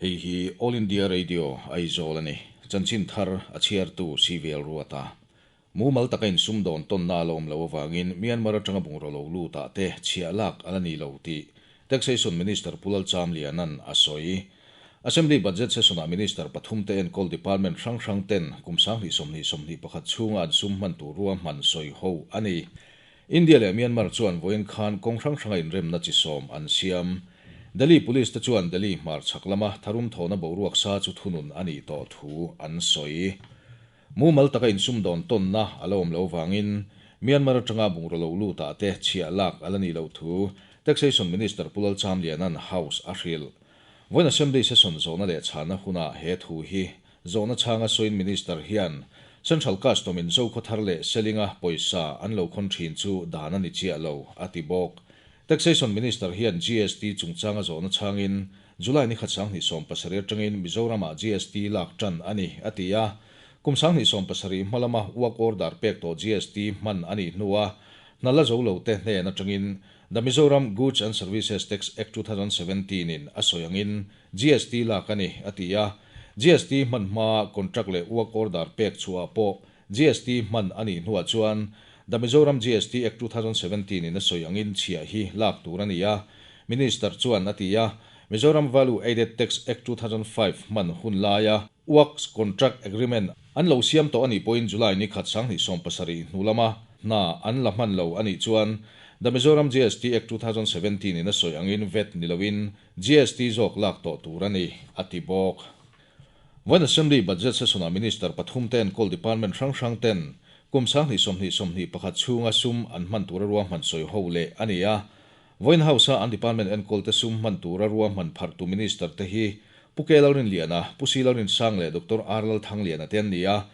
Hei hi All India Radio, Aizawl a ni. Chanchin thar a chhiartu CVL Ruata. Mumal taka insumdawn tawnna a la awm loh avangin Myanmar atanga bungraw lo lutah te chhiah lak a la ni lo tih Taxation Minister Pu Lalchamliana'n a sawi. Assembly Budget Session-ah Minister pathumte enkawl department hrang hrang ten kum 2020 21 chhunga an sum hman tur ruahman sawi ho a ni. India leh Myanmar chuan vawiin khan kawng hrang hranga inremna chi sawm an siam. Delhi Police te chuan Delhi hmar chhak lama tharum thawhna boruak sa chu thunun a nih tawh thu an sawi. Mumal taka insumdawn tawnna a la awm loh vangin Myanmar atanga bungraw lo lutah te chhiah lak a la nih loh thu Taxation Minister Pu Lalchamliana'n House a hrilh. Vawiin Assembly Session zawhna leh chhanna hunah he thu hi Zawhna chhanga sawiin Minister hian Central Custom in Zokhawthar leh Selinga pawisa an lo khawn thin chu dan a ni chiah lo, a ti bawk. Taxation Minister hian GST chungchanga zawhna chhangin July ni khat 2017 atangin Mizoramah GST lak tan a ni, a ti a. Kum 2017 hma lama work order pek tawh GST hman a nih hnua hna la zo lo te hnen atangin The Mizoram Goods and Services Tax Act 2017 in a sawi angin GST lak a ni, a ti a. GST hman hmaa contract leh work order pek chhuah pawh GST hman a nih hnuah chuan The Mizoram GST Act 2017 in a sawi angin chhiah hi lak tur a ni a, Minister chuan a ti a. Mizoram Value Added Tax Act 2005 hman hun laia works contract agreement an lo siam tawh a nih pawhin July ni khat 2017 hnu lama hna an la hman lo a nih chuan The Mizoram GST Act 2017 in a sawi angin vat ni loin GST zawk lak tawh tur a ni, a ti bawk. Vawiin Assembly Budget Session-ah Minister pathum te enkawl department hrang hrang ten kum 2020 21 chhunga sum an hman tura ruahman sawi ho leh a ni a. Vawiin House-a an department enkawl te sum hman tura ruahman pharhtu Minister te hi Pu K Lalrinliana, Pu C Lalrinsang leh Doctor R Lalthangliana te an ni a.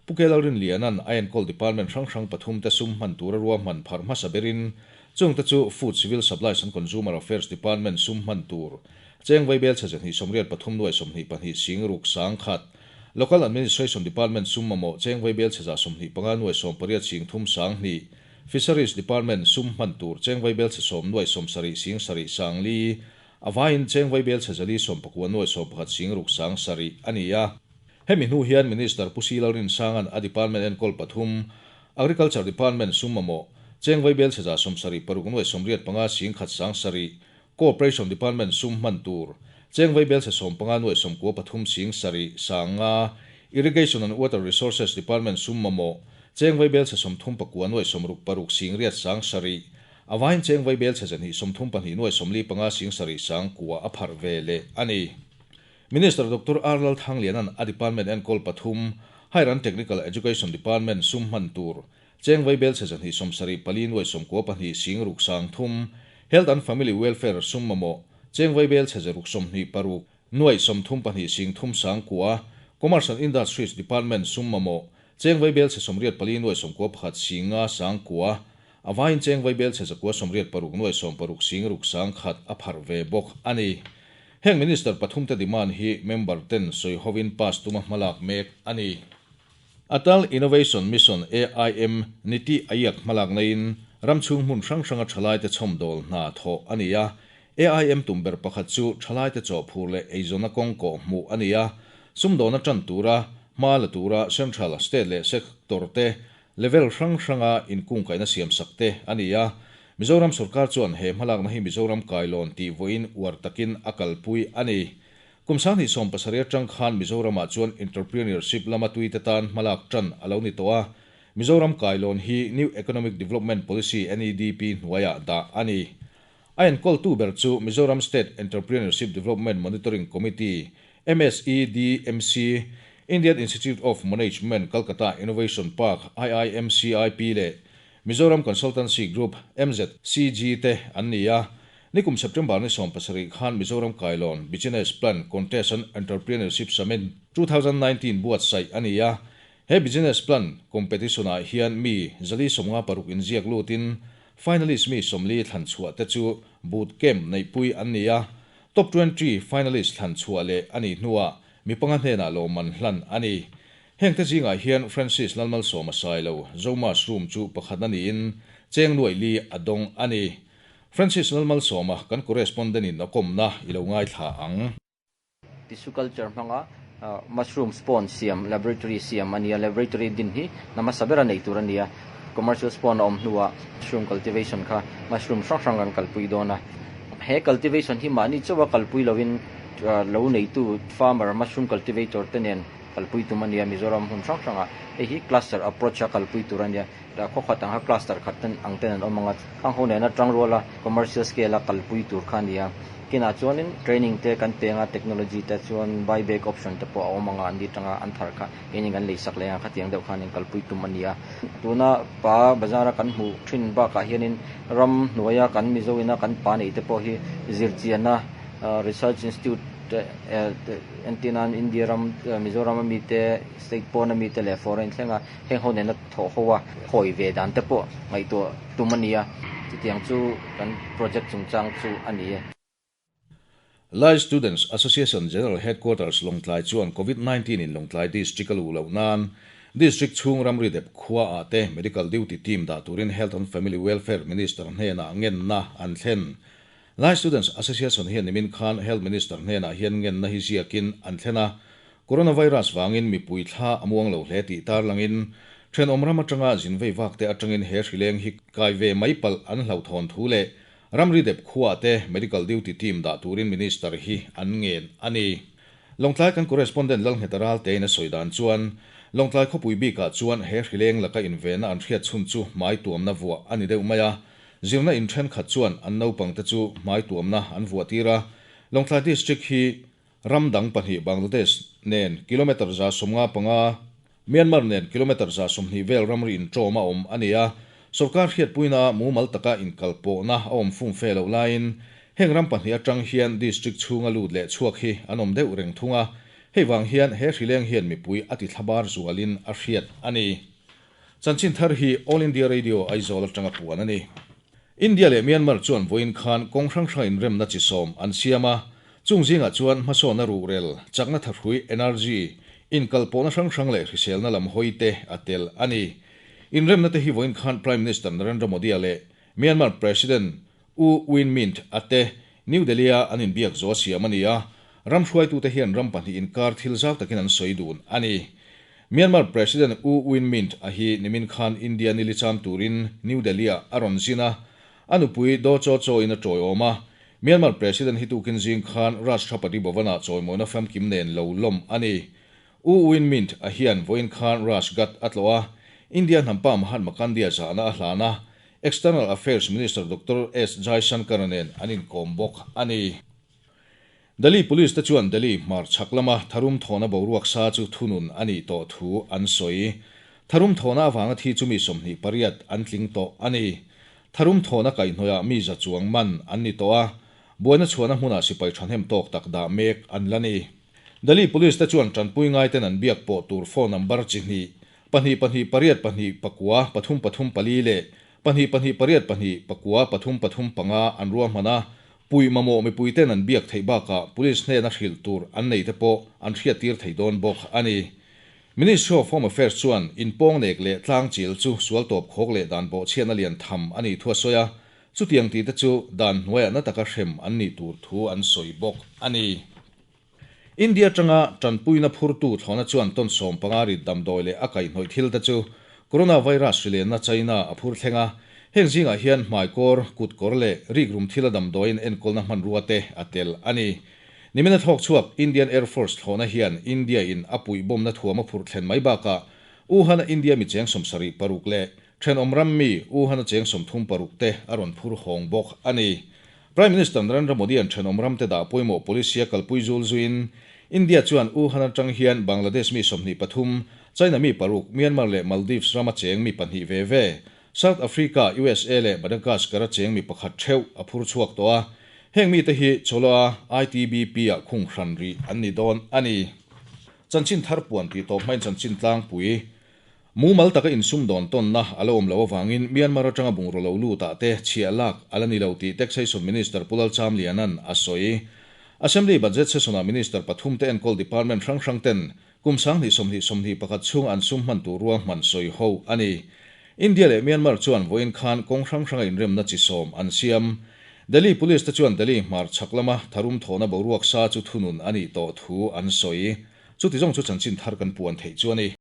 Pu K Lalrinliana'n a enkawl department hrang hrang pathum te sum hman tura ruahman pharh hmasa berin Chungte chu Food, Civil Supplies and Consumer Affairs Department sum hman tur, cheng vaibel chhe 283 nuai 22 sing ruk sang khat, Local Administration Department sum mamawh cheng vaibel chhe 125 nuai 80 sing thum sang hnih, Fisheries Department sum hman tur cheng vaibel chhe sawm nuai 70 sing sarih sang li, a vaiin cheng vaibel chhe 490 nuai 11 sing ruk sang sarih a ni a. Hemi hnu hian Minister Pu Si Lalrinsanga'n a department enkawl pathum, Agriculture Department sum mamawh, cheng vaibel chhe 76 nuai 85 sing khat sang sarih, Cooperation Department sum hman tur, cheng vaibel chhe 15 nuai 93 sing sarih sang nga, Irrigation and Water Resources Department sum mamawh, cheng vaibel chhe 39 nuai 66 sing riat sang sarih, a vaiin cheng vaibel chhe 232 nuai 45 sing sarih sang kua a pharh ve leh a ni. Minister Doctor R Lalthangliana'n a department enkawl pathum, Higher and Technical Education Department sum hman tur, cheng vaibel chhe 274 nuai 92 sing ruk sang thum, Health and Family Welfare sum mamawh, cheng vaibel chhe 126 nuai 32 sing thum sang kua, Commerce and Industries Department sum mamawh, cheng vaibel chhe 84 nuai 91 sing nga sang kua, a vaiin cheng vaibel chhe 186 nuai 60 sing ruk sang khat a pharh ve bawk a ni. Heng Minister pathum te demand hi member ten sawi hovin pass tuma hmalak mek a ni. Atal Innovation Mission, AIM, Niti Aayog hmalak naiin ram chhung hmun hrang hranga thalai te chhawmdawl hna thawh a ni a. AIM tum ber pakhat chu thalai te chawhphur leh eizawnna kawng kawh hmuh a ni a. Sumdawna tan tura hma la tura Central, State leh Sector te level hrang hranga inkungkaihna siamsak te a ni a. Mizoram sorkar chuan he hmalakna hi Mizoram kailawn tih vawiin uar takin a kalpui a ni. Kum 2017 atang khan Mizoramah chuan entrepreneurship lama tuite tan hmalak tan a lo ni tawh a. Mizoram kailawn hi New Economic Development Policy, NEDP, hnuaiah dah a ni. A enkawltu ber chu Mizoram State Entrepreneurship Development Monitoring Committee, MSEDMC, Indian Institute of Management Calcutta Innovation Park, IIMCIP, leh Mizoram Consultancy Group, MZCG, te an ni a. Nikum September ni 17 khan Mizoram Kailawn Business Plan Contest and Entrepreneurship Summit 2019 buatsaih a ni a. He Business Plan Competition-ah hian mi 456 inziak lutin finalist mi 40 thlan chhuah te chu boot camp neihpui an ni a. Top 20 finalist thlan chhuah leh a nih hnuah mi panga hnenah lawmman hlan a ni. Heng te zingah hian Francis Lalmalsawma Sailo, Zomas Room chu pakhat a niin cheng nuai li a dawng a ni. Francis Lalmalsawma kan correspondent in a kawmna i lo ngaithla ang. Tissue culture hmanga mushroom spawn siam laboratory siam a ni a, laboratory din hi na hmasa bera neih tur a ni a, commercial spawn a awm hnuah mushroom cultivation kha mushroom hrang hrang kan kalpui dawn a. He cultivation hi mahni chauha kalpui lovin lo neitu farmer mushroom cultivator te nen kalpui tum a ni a, Mizoram hmun hrang hrangah hei hi cluster approach a kalpui tur a ni a, khaw khat ang kha cluster khat ten ang ten an awm ang a, khang ho nena tang ruala commercial scale a kalpui tur kha a ni a. Kinah chuanin training te kan peng a, technology te chuan buy back option te pawh a awm ang a, an ni atanga an thar kha keini kan lei sak leh ang khatiang deuh khanin kalpui tum a ni a. Tuna pa bazar a kan hmuh thin bakah hianin ram hnuaia kan Mizo ina kan pa neih te pawh hi zirchianna research institute te entir nan India ram Mizoram ami te state pawn ami te leh foreign thlenga heng ho nena thawh ho a hawi ve dan te pawh ngaihtuah tum a ni a, chutiang chu kan project chungchang chu a ni e. Lai Students Association General Headquarters Lawngtlai chuan Covid 19 in Lawngtlai District a luh loh nan District chhung ramri dep khua ah te Medical Duty Team dah turin Health and Family Welfare Minister hnenah ngenna an thlen. Lai Students Association hian nimin khan Health Minister hnenah hian ngenna hi ziakin an thlen a, Coronavirus vangin mipui thla a muang lo hle tih tarlangin thenawm ram atanga zin vei vak te atangin he hrileng hi kai ve mai palh an hlauhthawn thu leh ramri dep khuaah te Medical Duty Team dah turin Minister hi an ngen a ni. Lawngtlai kan Correspondent Lalngheta Raltein a sawi dan chuan Lawngtlai khawpui bikah chuan he hrileng laka invenna an hriat chhun chu hmai tuamna vuah a ni deuh mai a, Zirna in thenkhat chuan an naupangte chu hmai tuamna an vuah tir a, Lawngtlai District hi ram dang pahnih Bangladesh nen kilometre 155, Myanmar nen kilometre 120 vel ramri inṭawm a awm a ni a, sorkar hriatpuina mumal taka inkalpawhna a awm fum fe loh laiin heng ram pahnih atang hian district chhunga lut leh chhuak hi an awm deuh reng thung a, hei vang hian he hrileng hian mipui a tithlabar zualin a hriat a ni. Chanchin thar hi All India Radio Aizawl atanga puan a ni. India leh Myanmar chuan vawiin khan kawng hrang hrang inremna chi sawm an siam a, chung zingah chuan hmasawnna ruhrel, chakna thahrui, energy, inkalpawhna hrang hrang leh hriselna lam hawi te a tel a ni. Inremna te hi vawiin khan Prime Minister Narendra Modi-a leh Myanmar President U Win Myint a te New Delhi-a an inbiak zawh a siam a ni a, ram hruaitute hian ram pahnih inkar thil zau takin an sawi dun a ni. Myanmar President U Win Myint a hi nimin khan India nili cham turin New Delhi-ah a rawn zin a, a nupui Daw Chaw Chaw in a tawiawm a. Myanmar President hi tukin zing khan Rashtrapati Bhavan-ah chawimawina famkim nen lo lawm a ni. U Win Myint a hian vawiin khan Raj Ghat a tlawh a, India hnampa Mahatma Gandhi-a zahna a hlan a, External Affairs Minister Doctor S Jaishankar nen an inkawm bawk a ni. Delhi Police te chuan Delhi hmar chhak lama tharum thawhna boruak sa chu thunun a nih tawh thu an sawi. Tharum thawhna avanga thi chu mi 28 an tling tawh a ni. Tharum thawhna kaihhnawihah mi za chuang man an ni tawh a, buaina chhuahna hmunah sipai thahnem tawk tak dah mek an la ni. Delhi Police te chuan tanpui ngaiten an biak pawh tur phone number chi hnih, pahnih pahnih pariat pahnih pakua pathum pathum pali leh pahnih pahnih pariat pahnih pakua pathum pathum panga an ruahman a, puih mamawh mipuiten an biak theih bakah Police hnena hrilh tur an nei te pawh an hriattir thei dawn bawk a ni. Ministry of Home Affairs chuan inpawng nek leh tlang chil chu sual tawp khawk leh dan bawhchhiatna lian tham a nih thu a sawi a, chutiang tih te chu dan hnuaiah na taka hrem an nih tur thu an sawi bawk a ni. India atanga tanpuina phurtu thlawhna chuan tawn 15 rit damdawi leh a kaihhnawih thil te chu Coronavirus hrilenna China a phur thleng a, heng zingah hian hmaikawr, kutkawr leh rikrum thila damdawiin enkawlna hmanrua te a tel a ni. Nimina thawk chhuak Indian Air Force thlawhna hian India in a puihbawmna thuam a phurh thlen mai bakah Wuhan a India mi cheng 76 leh thenawm ram mi Wuhan a cheng 36 te a rawn phur hawng bawk a ni. Prime Minister Narendra Modi-a'n thenawm ramte dah pawimawh policy a kalpui zul zuiin, India chuan Wuhan atang hian Bangladesh mi 23, China mi paruk, Myanmar leh Maldives rama cheng mi pahnih ve ve, South Africa, usa leh Madagascar a cheng mi pakhat theuh a phur chhuak tawh a. Heng mite hi Choloa ITBP-ah khung hran rih an ni dawn a ni. Chanchin thar puan tih tawp hmain chanchin tlangpui Mumal taka insumdawn tawnna a la awm loh avangin Myanmar atanga bungraw lo lutah te chhiah lak a la ni lo tih Taxation Minister Pu Lalchamliana'n a sawi. Assembly Budget Session-ah Minister pathum te enkawl department hrang hrang ten kum 2020 21 chhung an sum hman tur ruahman sawi ho a ni. India leh Myanmar chuan vawiin khan kawng hrang hranga inremna chi sawm an siam. Delhi Police te chuan Delhi hmarchhak lama tharum thawhna boruak sa chu thunun a nih tawh thu an sawi. Chuti zawng chu chanchin thar kan puan theih chu a ni.